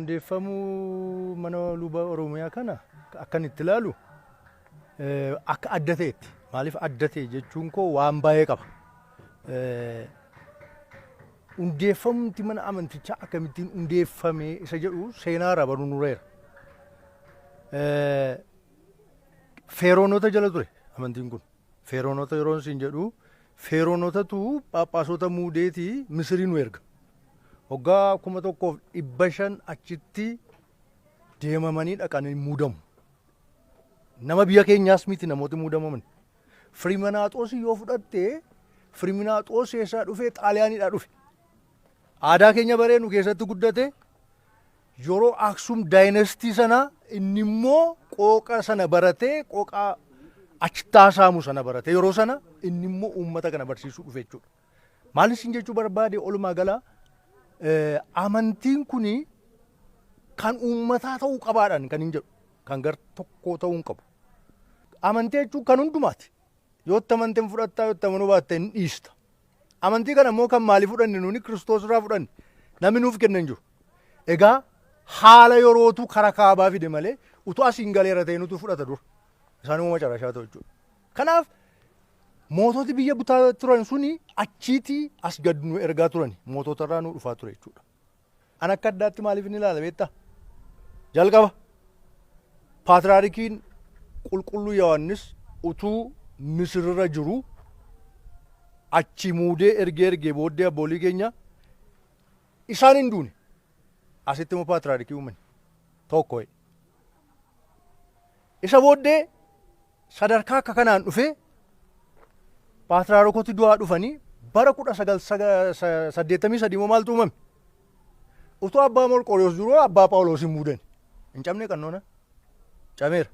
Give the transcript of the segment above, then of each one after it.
Hundeeffamuu mana luba Oromiyaa kana akkan itti ilaalu akka adda ta'etti. Maaliif adda ta'e jechuun koo waan baay'ee qaba. Hundeeffamti mana amantichaa akkamittiin hundeeffame isa jedhu seenaa irraa baruun nureera. Feeroonota jala ture amantiin kun. Feeroonota yeroo isin jedhu feeroonotatu phaaphaasota muudeetii Misirii nu erga. Waggaa 1500 achitti deemamanii dhaqanii muudamu. Nama biyya keenyaas miti namooti muudamaman. Firiminaaxoos yoo fudhatte Firiminaaxoos eessaa dhufe? Xaaliyaaniidhaa dhufe. Aadaa keenya baree nu keessatti guddate. Yeroo Aksum dynasty sana inni immoo qooqa sana baratee, qooqa achitti haasa'amu sana baratee, yeroo sana inni immoo uummata kana barsiisuu dhufe jechuudha. Maal isin jechuu barbaade? Walumaa gala amantiin kuni kan uummataa ta'uu qabaadhaan kan hin jedhu, kan gar tokkoo ta'uu hin qabu. Amantii jechuun kan hundumaati. Yoo itti amante hin fudhattaa, yoo itti amanuu baatte hin dhiista. Amantii kana immoo kan maalii fudhanne? Nuni Kiristoos irraa fudhanne. Namni nuuf kenna hin jiru. Egaa haala yerootu kara kaabaa fide malee utuu asiin galeera ta'e nutu fudhata dura. Isaan immoo macarashaa ta'u jechuudha. Kanaaf moototi biyya butaa turan suni achiitii as gad nu ergaa turan, mootota irraa nu dhufaa ture jechuudha. An akka addaatti maaliif inni ilaala beektaa? Jalqaba paatraarikiin qulqulluu Yohaannis utuu Misirra jiru achi muudee ergee booddee abboolii keenya isaan hin duune. Asitti immoo paatraarikii uuman tokko. Isa booddee sadarkaa akka kanaan dhufee paatraarikoti du'aa dhufanii bara 1983 immoo maaltu uumame? Utuu abbaa Morqooriyoos jiru abbaa Phaawulos hin muudan. Hin cabne qannoona? Cameera.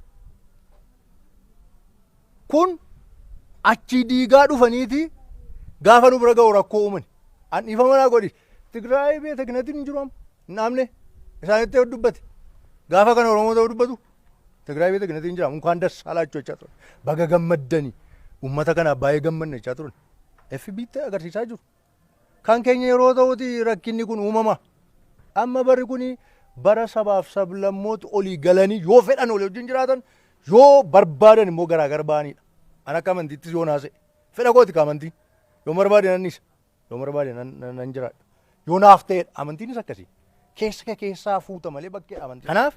Kun achii diigaa dhufaniiti gaafa nu bira ga'u rakkoo uuman. An dhiifama naa godhi. Tigraay beeta kinatiin hin jiru amma. Hin dhaabne. Isaanitti yoo dubbate. Gaafa kana Oromoo ta'uu dubbatu. Tigraay beeta kinatiin jira. እንኳን ደስ አላችሁ jechaa turan. Baga gammaddani. Uummata kanaaf baay'ee gammanne jechaa turan. FB'tti agarsiisaa jiru. Kan keenya yeroo ta'uti rakkinni kun uumama. Amma barri kun bara sabaaf sablammooti olii galanii yoo fedhan olii wajjin jiraatan, yoo barbaadan immoo garaagar ba'anidha. An akka amantiittis yoo naase fedha kooti ka amantiin. Yoo barbaade nan dhiisa. Yoo barbaade nan jiraadha. Yoo naaf ta'edha. Amantiinis akkasii. Keessa kee keessaa fuuta malee bakkee amantii. Kanaaf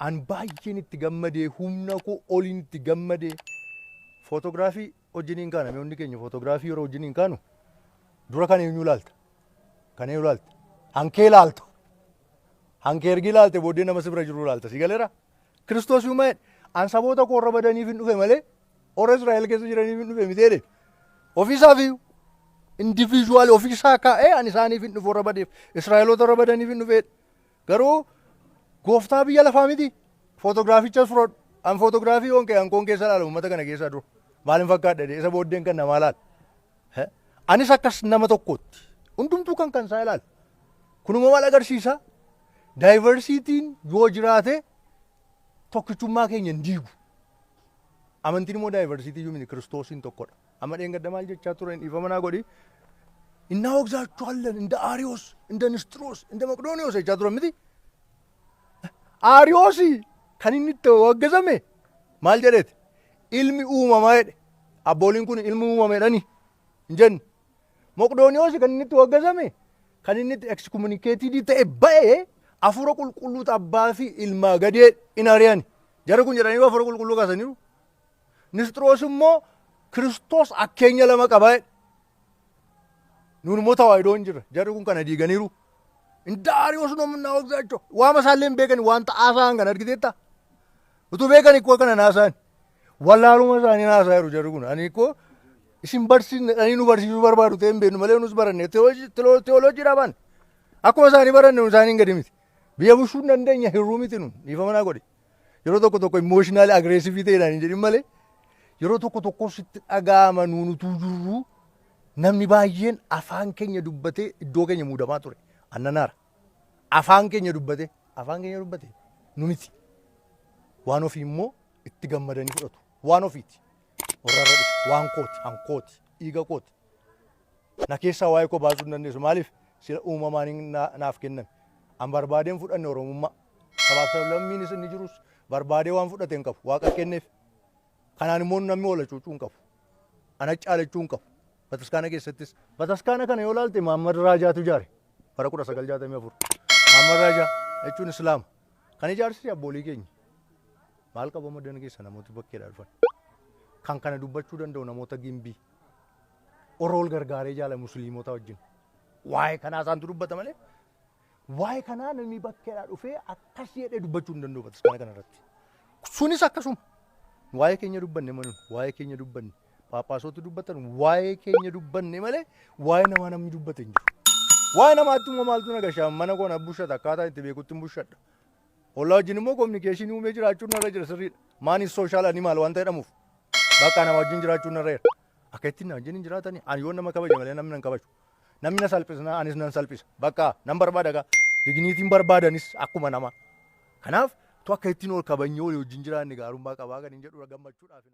an baay'een itti gammadee, humna koo oliin itti gammadee. Footogiraafii wajjiniin kaana. Hundi keenya footogiraafii yeroo wajjiniin kaanu dura kan eenyu ilaalta? Kan eenyu ilaalta? Hankee ilaalta. Hankee ergi ilaalte booddee nama si bira jiru ilaalta. Si galeera? Kiristoos yuuma jedhe, an saboota koo warra badaniif hin dhufe malee warra Israa'el keessa jiraniif hin dhufe miti jedhe. Ofiisaaf iyyuu individual ofiisaa kaa'ee ani isaaniif hin dhufe, warra badeef, Israa'eloota warra badaniif hin dhufe. Garuu gooftaa biyya lafaa miti. Footogiraafichas fudhadhu. An footogiraafii yoon ka'e hankoon keessa ilaala uummata kana keessaa dura. Maal hin fakkaadha jedhee isa booddeen kan namaa ilaala. Anis akkas nama tokkotti. Hundumtuu kan kan isaa ilaala. Kunuma maal agarsiisa? Diversityn yoo jiraate tokkichummaa keenya hin diigu. Amantiin immoo diversity iyyuu miti, Kiristoosiin tokkodha. Amma dheengadda maal jechaa turan? Dhiifama naa godhi. እናወግዛችኋለን እንደ አሪዮስ፣ እንደ ንስጥሮስ፣ እንደ መቅዶኒዎስ jechaa turan miti. Aariyoos kan inni itti waggazame maal jedheeti? Ilmi uumamaa jedhe. Abbooliin kun ilmi uumame jedhani hin jenne. Moqdooniyoos kan inni itti waggazame, kan inni itti excommunicated ta'e ba'ee hafuura qulqulluutu abbaa fi ilmaa gadee in ari'ani. Jarri kun jedhanii hafuura qulqulluu kaasaniiru. Nisxiroos immoo Kiristoos akkeenya lama qaba jedhe. Nuun immoo tawaahidoo hin jirra. Jarri kun kana diiganiiru. እንደ አርዮስ ነው የምናወግዛቸው. Waama isaallee hin beekan wanta haasa'an kan argiteetta. Utuu beekan ikkoo kana naasa'an. Wallaaluma isaanii naasaa jiru jarri kun. Ani ikkoo isin barsiisne dhanii nu barsiisuu barbaadu ta'e hin beeknu malee nus baranne teoloojii dhaban. Akkuma isaanii baranne nu isaanii hin gadi miti. Biyya bulchuu hin dandeenya, hirruu miti nun. Dhiifama naa godhi. Yeroo tokko tokko emotional aggressive ta'edhaan hin jedhin malee yeroo tokko tokko sitti dhaga'ama. Nuun utuu jirru namni baay'een afaan keenya dubbatee iddoo keenya muudamaa ture. Annanaara. Afaan keenya dubbatee, afaan keenya dubbatee nu miti. Waan ofii immoo itti gammadanii fudhatu. Waan ofiiti. Warra irra dhufe waan kooti, han kooti, dhiiga kooti. Na keessaa waa'ee koo baasuu hin dandeessu. Maaliif? Sila uumamaan naaf kenname. An barbaadeen fudhanne Oromummaa. Sabaaf sablammiinis inni jirus barbaadee waan fudhate hin qabu. Waaqa kenneef. Kanaan immoo namni oola cuucuu hin qabu. Ana caalachuu hin qabu. Bataskaana keessattis. Bataskaana kana yoo ilaalte Maammad Raajaatu ijaare. Bara 1964. Maammad Raajaa jechuun Islaama. Kan ijaarsise abboolii keenya. Maal qaba madana keessa namooti bakkeedhaa dhufan. Kan kana dubbachuu danda'u namoota Gimbii. Orool gargaaree jaala musliimota wajjin. Waa'ee kanaa isaantu dubbata malee. Waa'ee kanaa namni bakkeedhaa dhufee akkas jedhee dubbachuu hin danda'u bataskaana kana irratti. Sunis akkasuma. Waa'ee keenya dubbanne manuun waa'ee keenya dubbanne. Phaaphaasota dubbatan waa'ee keenya dubbanne malee waa'ee namaa namni dubbate hin jiru. Waa'ee namaatti immoo maaltu na gashaa mana koo na bushata akkaataa itti beekutti hin bushadha. Ollaa wajjin immoo communication uumee jiraachuun narra jira sirriidha. Maanis social animal waan ta'edhamuuf. Bakka nama wajjin jiraachuun narra jira. Akka ittiin na wajjin hin jiraatani ani yoo nama kabaje malee namni nan kabaju. Namni na salphisa anis nan salphisa. Bakka nan barbaada gaa. Dignityn barbaadanis akkuma nama. Kanaaf tu akka ittiin ol kabajnee walii wajjin jiraanne gaarummaa qabaa kan hin jedhu gammachuudhaaf.